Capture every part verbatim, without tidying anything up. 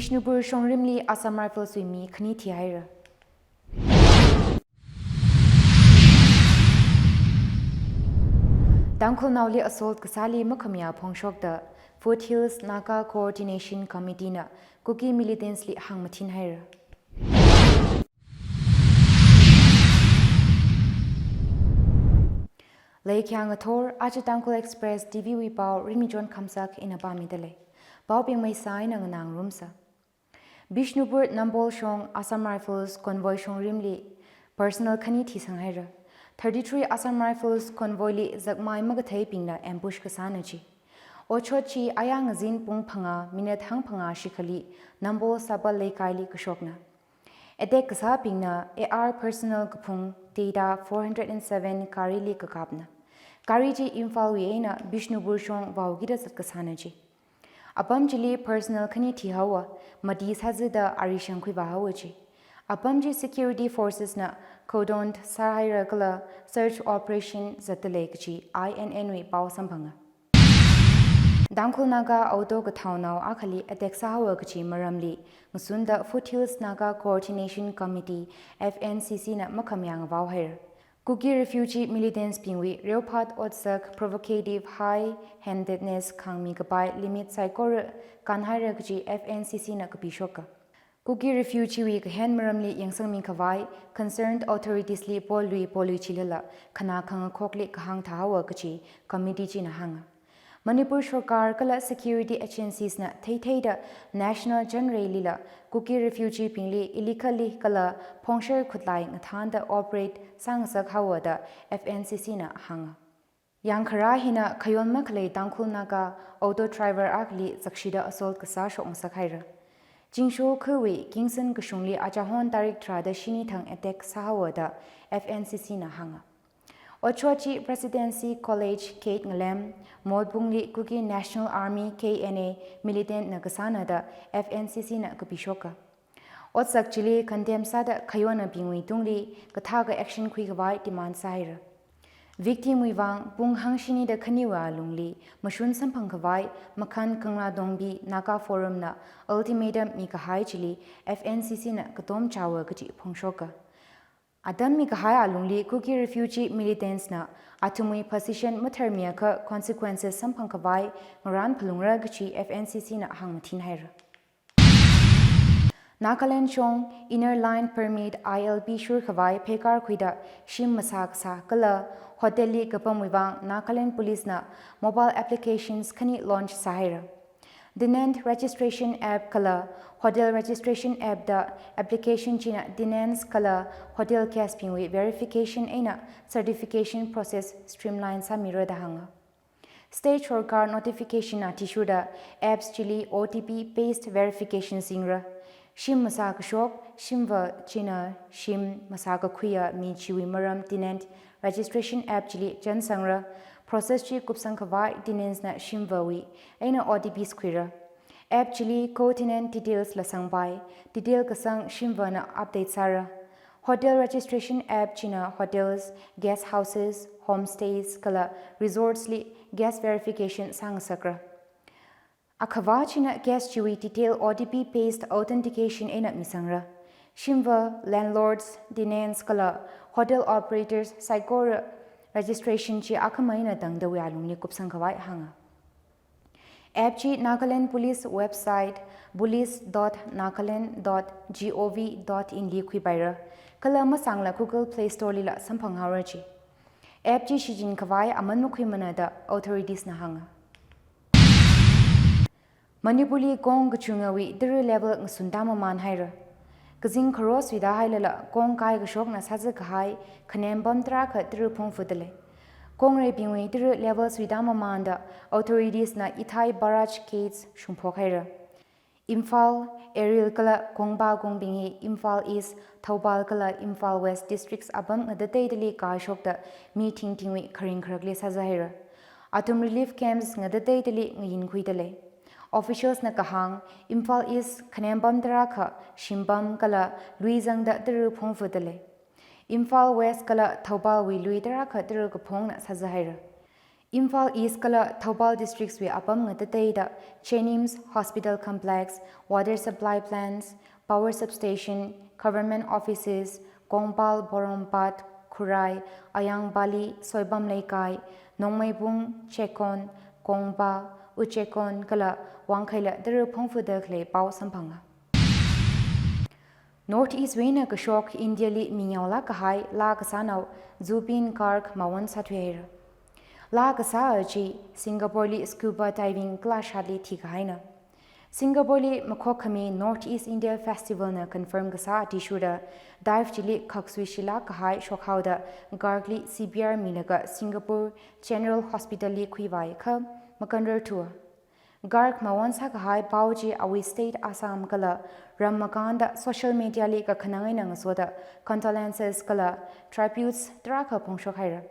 Bishnupur shongrimli Assam Rifles wui mi khani thihaira. Tangkhulnaoli assault kasāli makhamayā phongshokta Foothills Naga Coordination Committee na Kuki militants li hāngmathin haira. Laikhya ngathor, aja Tangkhul Express T V wui pao Rinmichon Khamsak ina pāmidalei. Paobing maisā eina nganā ngarumsa. Bishnupur Nambol shong Assam Rifles convoy shongrimli personnel khani thisang haira. Thirty-three Assam Rifles convoy li zakmai makatheibingna ambush kasāna ji. Otshot chi ayā ngazin pung phangā minute hangphangā shikhali Nambol Sapal Leikaili kashokna. Attack kasābingna A R personnel kaphung Tata four hundred and seven garili kakapna. Gari chi Imphal wui eina Bishnupur shong vaokida zat kasāna ji. Apam chili personnel khani thihaowa, mati sāzada ari shangkhui vāhaowa ji. Apam chi security forces na cordon sāhaira kala search operation zatdalei kaji I N N wui pao samphanga. Tangkhul Naga auto kathaonao akhali attack sāhaowa kaji maramli ngasunda Foothills Naga Coordination Committee, F N C C na makhamayā ngavao haira. Kuki refugee militants bingwui reophat otsak provocative high-handedness khāngmi kapai limit saikora kānhaira kaji F N C C na kapishoka. Kuki refugee wui kahen maramli yangsangmi khavai concerned authorities li polui polui chilala khanā khangakhokli kahāng thāhaowa kaji committee china hānga. Manipur sorkar kala security agencies na theitheida national chānreilila Kuki refugee bingli illegally kala phongshar khutlai ngathānda operate sāngasak haowa da F N C C na hānga. Yangkhara hina khayon makhalei Tangkhul Naga auto driver akhali zakshida assault kasā shokngasak haira. Zingsho khawui Kingston kashungli achahon tarik tharāda shini thang attack sāhaowa da F N C C na hānga. Otshot chi Presidency College Gate ngalem, Motbungli Kuki National Army, K N A, militant na kasāna da F N C C na kapishoka. Otsak chili condemn sāda khayonnaobingwui tungli kathāka action khuikhavai demand sāhaira. Victim wui vang pung hangshinida khaniwui alungli mashun samphang khavai Makhan Kanglatongbi Naga Forum na ultimatum mikahai chili F N C C na katom chaowa kaji phongshoka. Atam mikahai alungli Kuki refugee militants na athumwui position matharmiakha consequences samphang khavai ngarān phalungra kaji F N C C na hāngmathin haira. Nagaland shong Inner Line Permit, I L P, shur khavai pheikar khuida shim masā kasā kala hotel li kapamwui vang Nagaland Police na mobile applications khani launch sāhaira. Tenant Registration App kala Hotel Registration App da application china tenants kala hotel guest bingwui verification eina certification process streamline sāmira da hānga. State sorkar notification athishurda apps chili O T P based verification singra. Shim masā kashok, shimva china shim masā kakhuiya mi chiwui maram Tenant Registration App chili chānsangra. Process chi kupsang khavai tenants na shimvawui eina O T Ps khuira. App chili co-tenant details la sangpai, detail kasang shimvana update sāra. Hotel Registration App china hotels, guest houses, homestays kala resorts li guest verification sāngasakra. Akhava china guest chiwui detail O T P based authentication eina misangra. Shimva, landlords, tenants kala hotel operators saikora registration chi akhama eina tangdawui alungli kupsang khavai hānga. App chi Nagaland Police website police dot nagaland dot gov dot in li khuipaira. Kala masāngla Google Play Store lila samphang haora ji. App chi shichin khavai aman makhuimana da authorities na hānga. Manipurli kong kachungawui tara level ngasunta mamān haira. Kazing kharoswui tāhailala kong kai kashokna sāzā kahai khanempam tarākha tara phongfudalei. Kongreibingwui tara level suita mamānda authorities na Ithai Barrage gates shungphok haira. Imphal, Airil kala Kongpa Kongbing hi Imphal East, Thoubal kala Imphal West districts apam ngatateidali kashokta mi thingthingwui kharing kharakli sāzā haira. Athum relief camps ngatateidali ngayinkhuidalei. Officials na kahāng, Imphal East khanempam tarākha shimpam kala lui zangda tara phongfudalei. Imphal West kala Thoubalwui lui tarākha tara kaphongna sāzā haira. Imphal East kala Thoubal districts wui apam ngatateida JNIMS, hospital complex, water supply plants, power substation, government offices, Kongpal, Porompat, Khurai, Ayang Valley, Soibam Leikai, Nongmeibung, Chekon, Kongpa, Uchekon kala Wangkhaila tara phongfuda khalei pao samphanga. North East wui eina kashok India li mingaolāk kahai laa kasānao Zubeen Garg mawon sāthuihaira. Laa kasā chi Singapore li scuba diving kalāshatli thikahaina. Singapore li makhokkhami North East India Festival na confirm kasā athishurda dive chili khaksuishilāk kahai shokhaoda Garg li C P R milaga Singapore General Hospital li khuivai kha makanrarthua. Garg mawon sākahai pao chi awui state Assam kala ram makānda social media li kakhanang eina ngasoda condolences kala tributes tarākha phongshokhaira.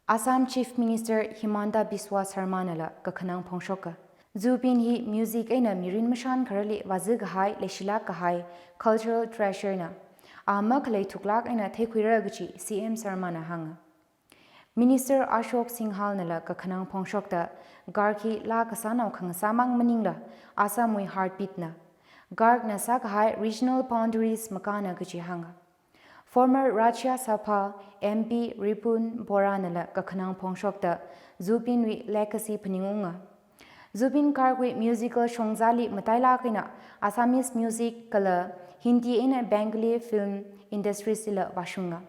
Assam Chief Minister Himanta Biswa Sarma nala kakhanang phongshoka. Zubeen hi music eina mirin mashan kharali vāzikahai, leishilāk kahai cultural treasure na. A makhalei thuklāk eina theikhuira kaji C M Sarma na hānga. Minister Ashok Singhal nala kakhanang phongshokta Garg hi laa kasānao khangasāmang maningla Assam wui heartbeat na. Garg na sākahai regional boundaries makāna kaji hānga. Former Rajya Sabha M P Ripun Bora nala kakhanang phongshokta Zubeen wui legacy phaningunga. Zubeen Garg wui musical shongzali matailāk eina Assamese music kala Hindi eina Bengali film industries lila vāshunga.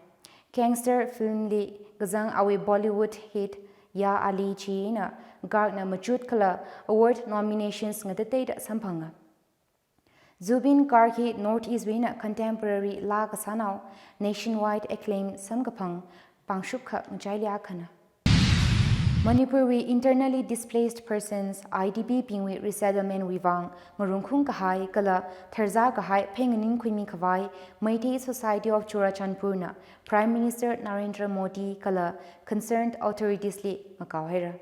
Gangster film li kazang awui Bollywood hit Ya Ali chi eina Garg na machut kala award nominations ngatateida samphanga. Zubeen Garg hi North East wui eina contemporary laa kasānao nationwide acclaim samkaphang pāngshap kha ngachaili akhana. Manipur wui internally displaced persons, I D P bingwui resettlement wui vang ngarungkhung kahai kala tharzā kahai phei nganingkhuimi khavai Meitei Society of Churachandpur na Prime Minister Narendra Modi kala concerned authorities li ngakaohaira.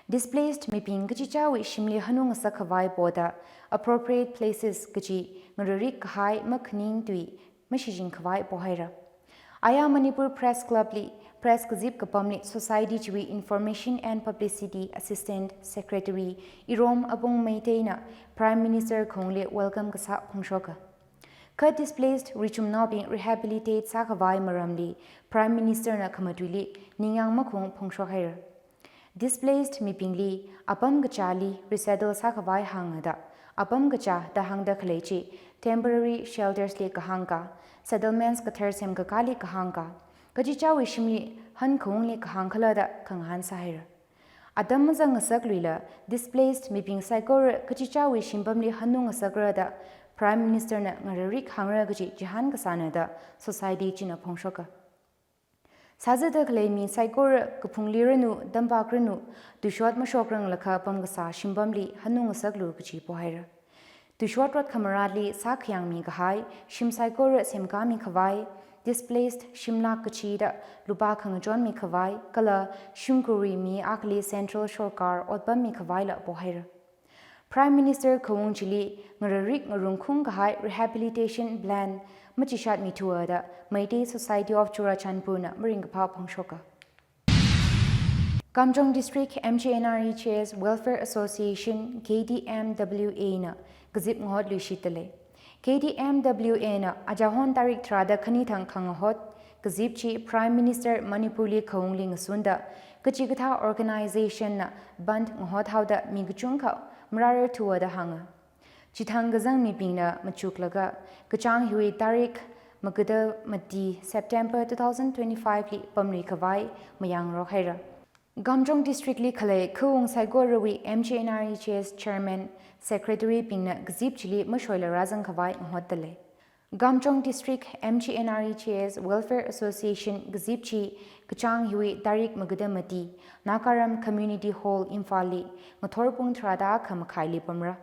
Displaced mibing kachichāwui shimli hanung ngasak khavai poda appropriate places kaji ngararik kahai makhaning tui mashijing khavai pohaira. Aya Manipur Press Club li press kazip kapamli society chiwui Information and Publicity Assistant Secretary Irom Abung Meitei na Prime Minister khaungli welcome kasā phongshoka. Kha displaced richumnaobing rehabilitate sākhavai maramli Prime Minister na khamatuili ningyāng makhung phongshokhaira. Displaced mibingli apam kachāli resettle sākhavai hāngda, apam kachā da hāngda khalei chi temporary shelters li kahāngka, settlements kathar semkakāli kahāngka, kachichāwui shimli hankhaungli kahāng khala da khangahān sāhaira. Atam mazang ngasakluila displaced mibing saikora kachichāwui shimpamli hanung ngasakra da Prime Minister na ngararik hāngra kaji chihān kasāna da society china phongshoka. Sāzada khalei mi saikora kaphungli ranu, tampak ranu, tuishot mashok ranglakha pamkasā shimpamli hanung ngasaklu kaji pohaira. Tuishot rot khamaratli sākhayāngmi kahai, shim saikora semkāmi khavai, displaced shimlak kachida lupā khangachonmi khavai, kala shimkhurwui mi akhali Central Sorkar otpammi khavaila pohaira. Prime Minister khaung chili ngararik ngarungkhung kahai rehabilitation plan machishatmithua da Meitei Society of Churachandpur na maringkaphā phongshoka. Kamjong District M G N R E G S Welfare Association, K D M W A na kazip ngahotluishitdalei. K D M W A na ajahon tarik tharāda khani thang khangahot kazip chi Prime Minister Manipur li khaungli ngasunda, kachikathā organization na bandh ngahothaoda mi kachungkha marārarthua da hānga. Chithang kazang mibingna machuklaga, kachāng hiwui tarik magada mati September two thousand twenty-five li pamri khavai mayāngrok haira. Kamjong District li khalei khaung saikorawui M G N R E G S Chairman, Secretary bingna kazip chili mashoila rāzang khavai ngahotdalei. Kamjong District M G N R E G S Welfare Association kazip chi kachāng hiwui tarik magada mati Nakaram Community Hall Imphal li ngathor pung tharāda akha makhaili pamra.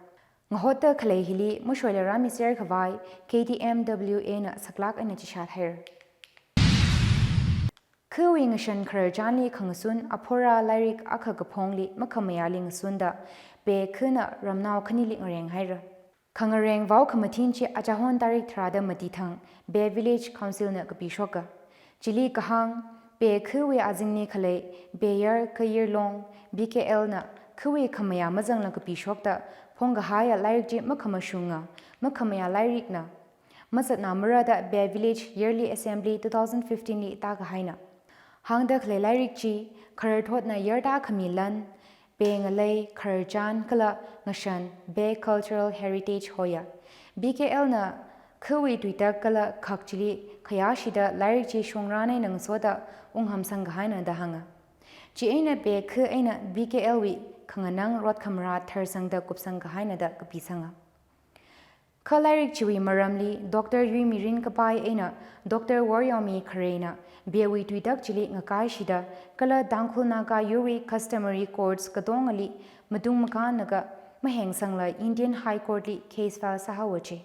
Ngahotda khalei hili mashoila rāmiser khavai K D M W A na saklak eina chishat haira. Khawui ngashan khararchanli khangasun aphora lairik akha kaphongli makhamayāli ngasunda, be khana ramnao khanili ngareng haira. Khangareng vao khamathin chi ajahon tarik tharāda mati thang be Village Council na kapishoka. Chili kahāng, Be khawui azingli khalei Beyar Kayirlong B K L na khawui khamayā mazangla kapishokta phongkahaiya lairik chi makhamashunga, makhamayā lairikna. Mazatna marada Be Village Yearly Assembly two thousand fifteen li tākahaina. Hāngda khalei lairik chi khararthotna yarda khami lan, Be ngalei, khararchan kala ngashan, Be cultural heritage hoya. B K L na khawui tuitak kala khak chili khayāshida lairik chi shongrān eina ngasoda unghamsang kahaina da hānga. Chieina Be kha eina B K L wui khanganang rot khamara tharsangda kupsang kahaina da kapisanga. Kha lairik chiwui maramli Doctor Yuimirin Kapai eina Doctor Woryaomi Kharei na Bewui tuitak chili ngakaishida kala Tangkhul Naga yurwui customary courts katongali matung makānlaga mahengsangla Indian High Court li case file sāhaowa chi.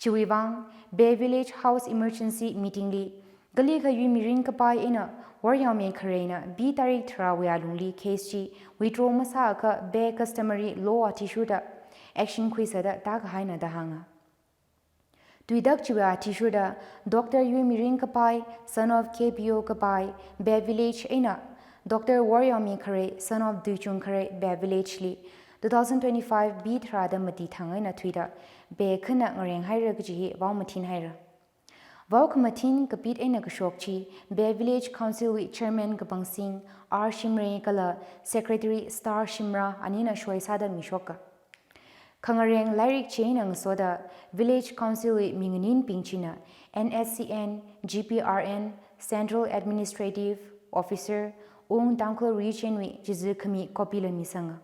Chiwui vang Be Village House Emergency Meeting li kalikha Yuimirin Kapai eina Woryaomi Kharei na B tarik tharāwui alungli case chi withdraw masāakha Be customary law athishurda action khuisāda tākahaina da hānga. Tuitak chiwui athishurda Doctor Yuimirin Kapai, son of K P O Kapai, Be Village eina Doctor Woryaomi Kharei, son of Duichung Kharei, Be Village li two thousand twenty-five B tharāda mati thang eina thuida Be khana ngareng haira kaji hi vao mathin haira. Vao khamathin kapit eina kashok chi Be Village Council wui Chairman Kapangsing R Shimray kala Secretary Star Shimrah anina shoisāda mishoka. Khangareng lairik chieina ngasoda Village Council wui minganinbing china N S C N, G P R N, Central Administrative Officer, Ung Tangkhul Region wui chizu khami copy la misanga.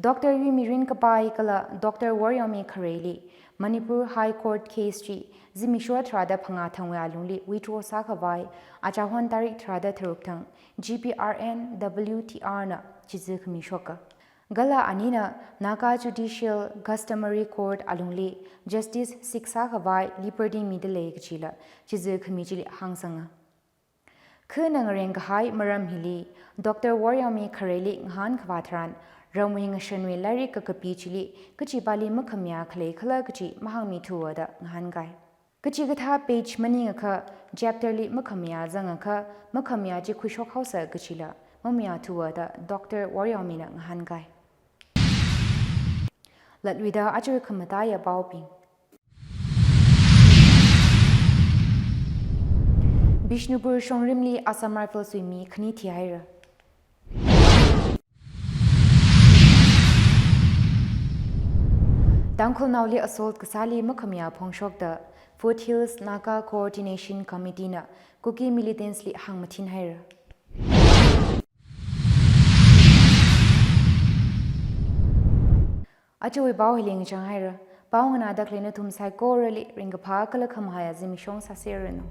Doctor Yuimirin Kapai kala Doctor Woryaomi Kharei li Manipur High Court case chi zimiksho tharāda phangā thangwui alungli withdraw sākhavai achahon tarik tharāda tharuk thang G P R N W T R na chizu khami shoka. Kala anina Naga Judicial Customary Court alungli justice seek sākhavai liberty mida lei kajila chizu khami chili hāngsanga. Khana ngareng kahai maram hili Doctor Woryaomi Kharei li ngahān khavā tharan ramwui ngashanwui lairik kakapi chili kachipāli makhamayā khalei khala kaji mahāngmithuwa da ngahānkai. Kachikathā page maningakha chapter li makhamayā zangakha makhamayā chi khuishok haosa kajila mamayāthuwa da Doctor Woryaomi na ngahānkai. Latluida aja khamataiya paobing. Bishnupur shongrimli Assam Rifles wui mi khani thihaira. Tangkhulnaoli assault kasāli makhamayā phongshokta Foothills Naga Coordination Committee na Kuki militants li hāngmathin haira. Ajawui pao hili ngachang haira. Pao nganāda khalei nathum saikorali ringkaphā kala khamahaiya zimiksho sāseranu.